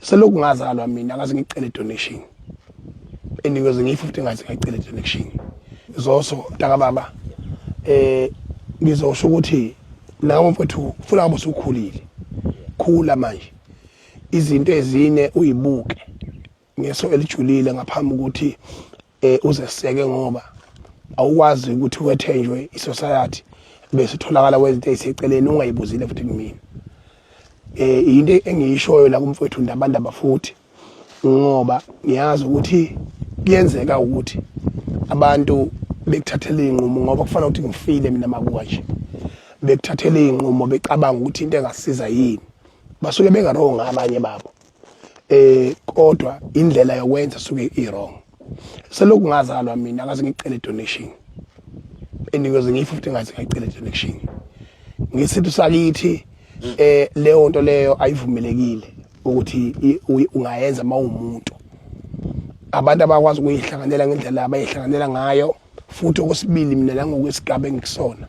Selokhu ngazalwa mina akaze ngicele donation, engiyoze ngiyi-50 ngaze ngayicela donation. Zoso mntaka baba, ngizosho ukuthi nawe mfowethu ufuna ngabe usukhulile, khula manje, izinto ezine uyibuke ngeso elijulile ngaphambi ukuthi uzeseke, ngoba awukwazi ukuthi wethenjwe isociety bese utholakala wezinto eziseceleni ungayibuzile futhi kumina. Into engiyishoyo la kumfowethu Ndabandaba futhi, ngoba ngiyazi ukuthi kuyenzeka ukuthi abantu bekuthathela iy'nqumo, ngoba kufanele ukuthi ngifile mina makuka nje, bekuthathela iy'nqumo becabanga ukuthi into engasiza yini, basuke benga-wrong abanye babo, kodwa indlela yokwenza suke i-wrong. Selokhu ngazalwa mina akaze ngicele donation, engiyoze ngiyi-50 ngaze ngayicela donation. Ngesintu sakithi leyo nto leyo ayivumelekile ukuthi ungayenza uma uwumuntu. Abantu abakwazi ukuyihlanganela ngendlela abayihlanganela ngayo. Futhi okwesibili, mina nangokwesigaba engikusona,